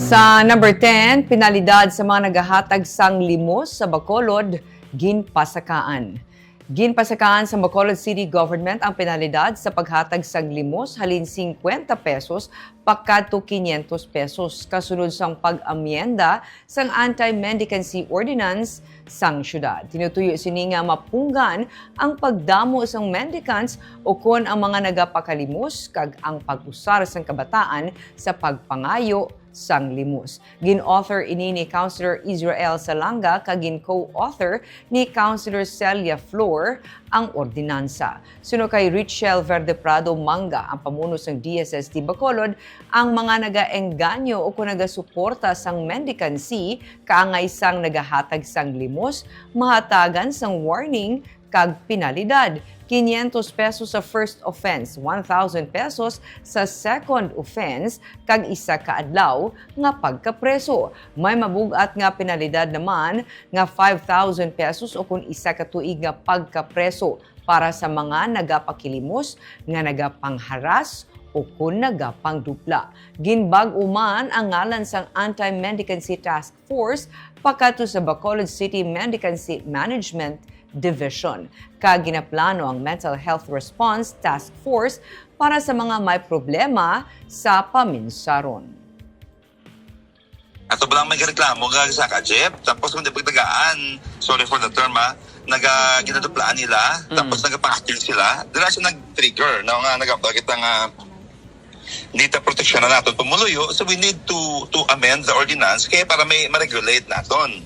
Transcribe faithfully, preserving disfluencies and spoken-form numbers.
Sa number ten, penalidad sa mga nagahatag sang limos sa Bacolod, ginpasakaan. Ginpasakaan sa Bacolod City Government ang penalidad sa paghatag sang limos halin singkwenta pesos pakadto quinientos pesos kasunod sang pag-amyenda sang Anti-Mendicancy Ordinance sang syudad. Tinutuyo sini nga mapunggan ang pagdamo sang mendicants ukon ang mga nagapakalimos kag ang pag-usar sang kabataan sa pagpangayo sang limos. Gin-author ini ni Councilor Israel Salanga kag gin-co-author ni Councilor Celia Flor ang ordinansa. Suno kay Richelle Verdeprado Manga, ang pamuno sang D S S T Bacolod, ang mga nagaengganyo o kon nagasuporta sang mendicancy kaangay sang nagahatag sang limos mahatagan sang warning kag penalidad, quinientos pesos sa first offense, one thousand pesos sa second offense, kag isa ka adlaw nga pagkapreso. May mabug-at nga penalidad naman nga five thousand pesos o kon isa ka tuig nga pagkapreso para sa mga nagapakilimos nga nagapangharas o kon nagapangdupla. Ginbag-o man ang ngalan sang Anti-Mendicancy Task Force pakadto sa Bacolod City Mendicancy Management Division, kag ginaplano ang Mental Health Response Task Force para sa mga may problema sa paminsaron. Ato ba lang may reklamo nga sa ka, Jeff? Tapos kung di pagtagaan, sorry for the term, ha, naga, ginaduplaan nila, tapos nagapangakil sila, dira siya nag-trigger, no, nga nagapakita nga hindi ta proteksyon na naton pumuluyo, so we need to to amend the ordinance kaya para may ma-regulate naton.